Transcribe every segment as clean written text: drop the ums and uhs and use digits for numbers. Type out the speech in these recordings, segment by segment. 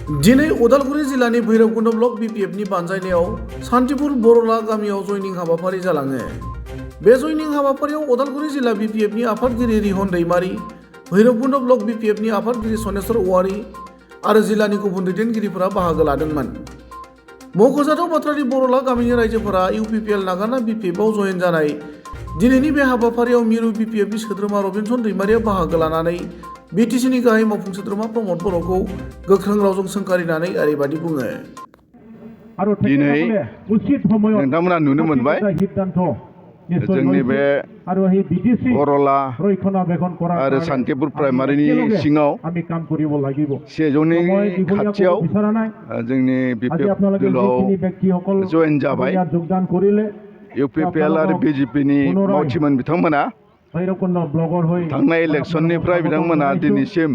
दिनै उदालगुरि जिल्लानि भैरबकुन्द ब्लक बिपिएफनि बानजायनायाव सान्तिपुर बरला गामियाव जयनिं हाबाफारि जालाङो। बे जयनिं हाबाफारियाव उदालगुरि जिल्ला बिपिएफनि आफादगिरि रिहन दैमारि, भैरबकुन्द ब्लक बिपिएफनि आफादगिरि सनेस्वर औवारि आरो जिल्लानि गुबुन दैदेनगिरिफोरा बाहागो लादोंमोन। मख'जाथाव बाथ्रानि बरला गामिनि रायजोफोरा इउपिपिएल नागारना बिपिएफआव जयेन जानाय दिनैनि बे हाबाफारियाव मिरु बिपिएफनि सोद्रोमा रबिनसन दैमारिया बाहागो लानानै बिटिसिनि गाहाय मावफुं सोद्रोमा प्रमद बर'खौ गोख्रों रावजों सोंखारिनानै ओरैबादि बुङो। दिनै नोंथांमोना नुनो मोनबाय जोंनि बे बरला आरो सान्तिपुर प्राइमारिनि सिङाव सेजौनि खाथियाव जोंनि बिपिएफ दलाव जयेन जाबाय। इउपिपिएल आरो बिजेपिनि मावथिमोन बिथांमोना थांनाय इलेक्सननिफ्राय बिथांमोना दिनैसिम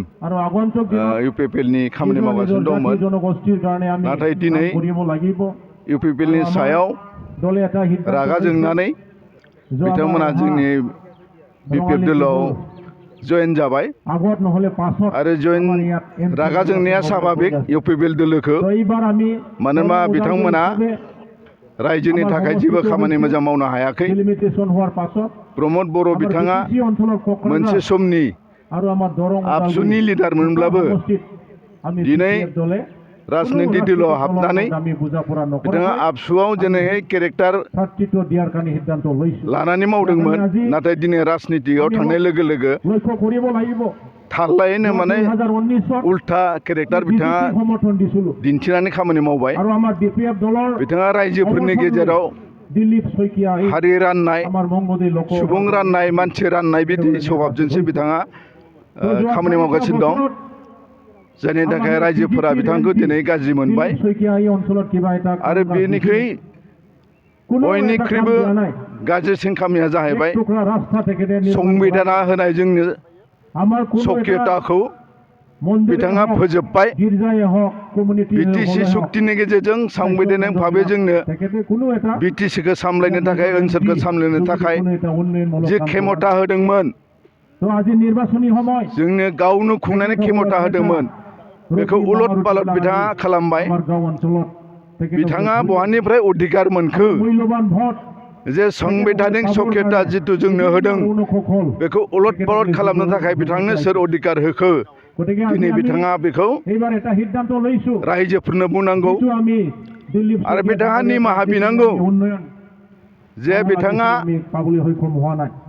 इउपिपिएलनि खामानि मावगासिनो दंमोन। नाथाय दिनै इउपिपिएलनि सायाव रागा जोंनानै बिथांमोना जोंनि बिपिएफ दलाव जयेन जाबाय आरो रागा जोंनाया स्वाभाबिक इउपिपिएल दोलोखौ, मानोना बिथांमोना रायजोनि थाखाय जेबो खामानि मोजां मावनो हायाखै। प्रमद बर' बिथाङा मोनसे समनि आबसुनि लिडार मोनब्लाबो दिनै राजनिति दलाव हाबनानै बिथाङा आबसुआव जेरैहाय केरेक्टार लानानै मावदोंमोन, नाथाय दिनै राजनितियाव थांनाय लोगो लोगो थारलायैनो माने उल्था केरेक्टार बिथाङा दिन्थिनानै खामानि मावबाय। बिथाङा रायजोफोरनि गेजेराव हारि राननाय, सुबुं राननाय, मानसि राननाय बिदि स्वभाबजोंसो बिथाङा खामानि मावगासिनो दं, जायनि थाखाय रायजोफोरा बिथांखौ दिनै गाज्रि मोनबाय। आरो बेनिख्रुइ बयनिख्रुइबो गाज्रिसिन खामानिया जाहैबाय संबिधाना होनाय जोंनो सक्रियताखौ बिथाङा फोजोबबाय। बिटिसि सुक्तिनि गेजेरजों संबिधानिक भाबै जोंनो बिटिसिखौ सामलायनो थाखाय, ओनसोलखौ सामलायनो थाखाय जि खेमता होदोंमोन, जोंनो गावनो खुंनानै खेमता होदोंमोन, बेखौ उलट पालट बिथाङा खालामबाय। बिथाङा बहानिफ्राय अधिकार मोनखो जे संबिधानिक सक्रियता जिथु जोंनो होदों बेखौ उलट पालट खालामनो थाखाय बिथांनो सोर अधिकार होखो? दिनै बिथाङा बेखौ रायजोफोरनो बुंनांगौ आरो बिथाङा निमाहा बिनांगौ जे बिथाङा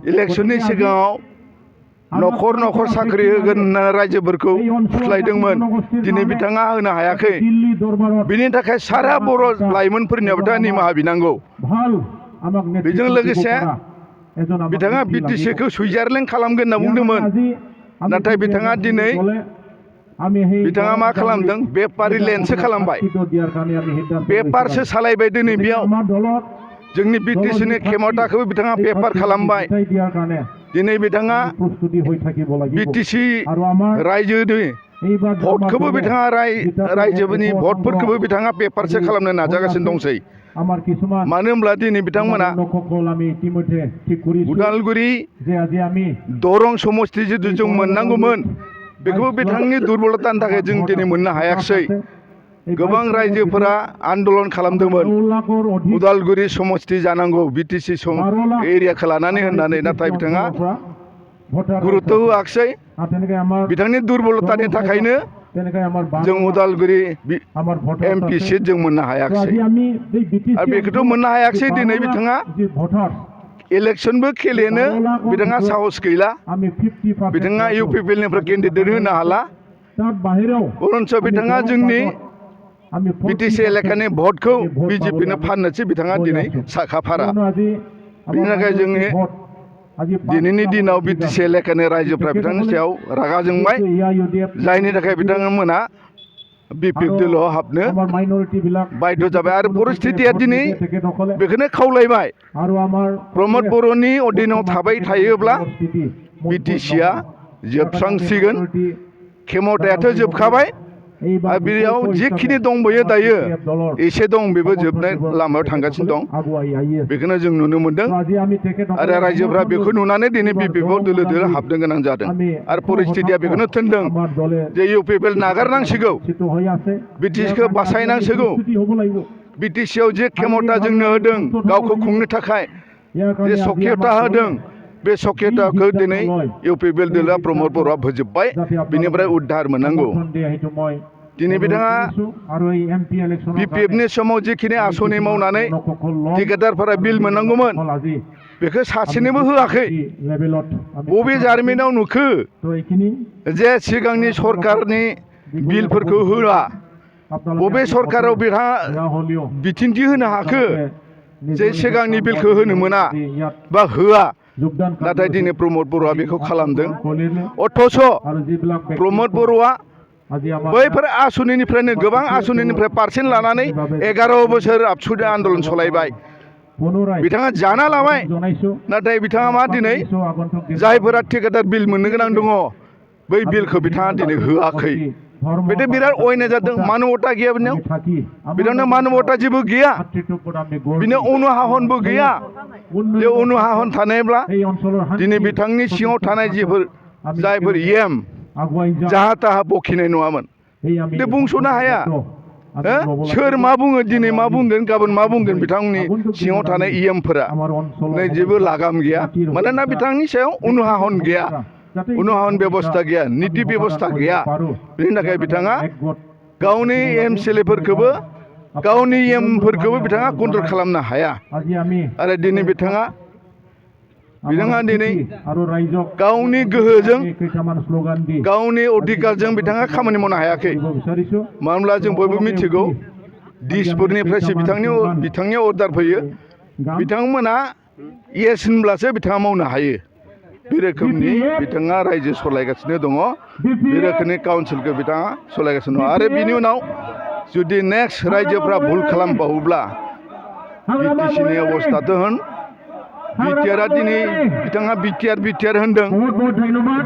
इलेक्सननि सिगाङाव न'खर न'खर साख्रि होगोन होनना रायजोफोरखौ फुस्लायदोंमोन, दिनै बिथाङा होनो हायाखै। बिनि थाखाय सारा बर' लाइमोनफोरनियाव बिथाङा निमाहा बिनांगौ। बेजों लोगोसे बिथाङा बिटिसिखौ सुइजारलेण्ड खालामगोन होनना बुंदोंमोन, नाथाय बिथाङा दिनै बिथाङा मा खालामदों? बेपारिलेण्डसो खालामबाय, बेपारसो सालायबाय। दिनै बेयाव जोंनि बिटिसिनि खेमताखौबो बिथाङा बेपार खालामबाय। दिनै बिथाङा बिटिसि रायजोनि भटखौबो बिथाङा रायजोनि भटफोरखौबो बिथाङा बेपारसो खालामनो नाजागासिनो दंसै। मानो होनब्ला दिनै बिथांमोना उदालगुरि दरं समस्ति जिथु जों मोननांगौमोन बेखौबो बिथांनि दुरबलतानि थाखाय जों दिनै मोननो हायाखिसै। गोबां रायजोफोरा आन्दलन खालामदोंमोन उदालगुरि समस्ति जानांगौ बिटिसि एरियाखौ लानानै होननानै, नाथाय बिथाङा गुरुत्व होआखिसै। बिथांनि दुरबलतानि थाखायनो जों उदालगुरि एमपि सिट जों मोननो हायाखिसै। आरो बेखौथ' मोननो हायाखिसै। दिनै बिथाङा इलेक्सनबो खेलेनो बिथाङा साहस गैला। बिथाङा इउपिपिएलनिफ्राय केन्डिडेट होनो हाला। उनसो बिथाङा जोंनि बिटिसि एलेकानि भटखौ बिजेपिनो फाननोसो बिथाङा दिनै साखाफारा। बिनि थाखाय जोंनि दिनैनि दिनाव बिटिसि एलेकानि रायजोफ्रा बिथांनि सायाव रागा जोंबाय, जायनि थाखाय बिथांमोना बिपिएफ दलाव हाबनो बाध्य जाबाय। आरो परिस्थितिया दिनै बेखौनो खावलायबाय, प्रमद बर'नि अधीनाव थाबाय थायोब्ला बिटिसिया जोबस्रांसिगोन। खेमतायाथ' जोबखाबाय, आरो बेयाव जिखिनि दंबोयो दायो एसे दं बेबो जोबनाय लामायाव थांगासिनो दं बेखौनो जों नुनो मोन्दों आरो रायजोफ्रा बेखौ नुनानै दिनै बिपिएफआव दोलो दोलो हाबनो गोनां जादों आरो परिस्थितिया बेखौनो थिनदों जे इउपिपिएल नागारनांसिगौ बिटिसिखौ बासायनांसिगौ बिटिसिआव जे खेमता जोंनो होदों गावखौ खुंनो थाखाय जे सक्रियता होदों बे सक्रियताखौ दिनै इउपिपिएल दोलोआ प्रमद बर'आ फोजोबबाय बिनिफ्राय उद्धार मोननांगौ दिनै बिथाङा बिपिएफनि समाव जिखिनि आसनि मावनानै टिकेटारफोरा बिल मोननांगौमोन बेखौ सासेनोबो होआखै बबे जारिमिनाव नुखो जे सिगांनि सरकारनि बिलफोरखौ होआ बबे सरकाराव बिथाङा बिदिन्थि होनो हाखो जे सिगांनि बिलखौ होनो मोना बा होआ नाथाय दिनै प्रमद बर'आ बेखौ खालामदों अथ'स' प्रमद बर'आ बैफोर आसनिनिफ्रायनो गोबां आसनिनिफ्राय पारसेन्ट लानानै 11 बोसोर आबसुनि आन्दलन सलायबाय बिथाङा जाना लाबाय नाथाय बिथाङा मा दिनै जायफोरा टिकेटार बिल मोननो गोनां दङ बै बिलखौ बिथाङा दिनै होआखै बेथ' बिराद अयनाय जादों मानबता गैया बिनियाव बिथांनो मानबता जेबो गैया बिनो अनुहाहनबो गैया बे अनुहाहन थानायब्ला दिनै बिथांनि सिङाव थानाय जायफोर एम जाहा ताहा बखिनाय नङामोन बे बुंस'नो हाया सोर मा बुङो दिनै मा बुंगोन गाबोन मा बुंगोन बिथांनि सिङाव थानाय इएमफोरा नै जेबो लागाम गैया मानोना बिथांनि सायाव अनुहाहन गैया अनुहाहन बेबस्था गैया निति बेबस्था गैया बेनि थाखाय बिथाङा गावनि एमसिएलएफोरखौबो गावनि एमफोरखौबो बिथाङा कन्ट्रल खालामनो हाया आरो दिनै बिथाङा दिनै गावनि गोहोजों गावनि अधिकारजों बिथाङा खामानि मावनो हायाखै मानो होनब्ला जों बयबो मिथिगौ दिसपुरनिफ्रायसो बिथांनि अर्डार फैयो बिथांमोना येस होनब्लासो बिथाङा मावनो हायो बे रोखोमनि बिथाङा रायजो सलायगासिनो दङ बे रोखोमनि काउन्सिलखौ बिथाङा सलायगासिनो दङ आरो बिनि उनाव जुदि नेक्स्ट रायजोफ्रा भुल खालामबावोब्ला बिटिसिनि अबस्थाथ' होन बिटिआरआ दिनै बिथाङा बिटिआर होनदों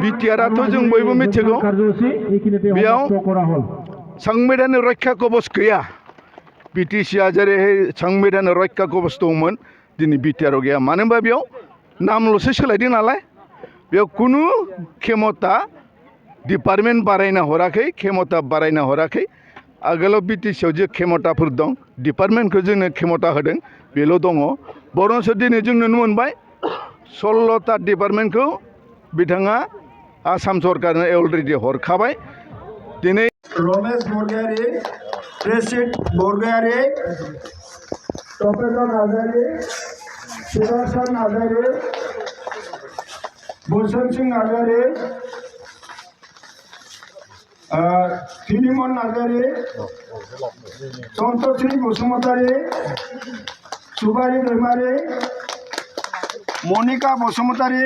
बिटिआरआथ' जों बयबो मिथिगौ बेयाव संबिधान रक्षा कवच गैया बिटिसिआ जेरैहाय संबिधान रक्षा कवच दंमोन दिनै बिटिआरआव गैया मानो होनबा बेयाव नामल'सो सोलायदों नालाय बेयाव खुनु खेमता डिपार्टमेन्ट बारायना हराखै खेमता बारायना हराखै आगोलाव बिटिसिआव जे खेमताफोर दं डिपार्टमेन्टखौ जोंनो खेमता होदों बेल' दङ बरंसो दिनै जों नुनो मोनबाय 16टा डिपार्टमेन्टखौ बिथाङा आसाम सरकारनो अलरेडि हरखाबाय दिनै रमेश बरगयारी प्रेसिड बरगयारी तपेन्द्र नार्जारी सुदर्शन नार्जारी भूषण सिंह नार्जारी फिलिमन नार्जारी सन्तोषी बसुमतारी सुबारी दैमारी मनिका बसुमतारी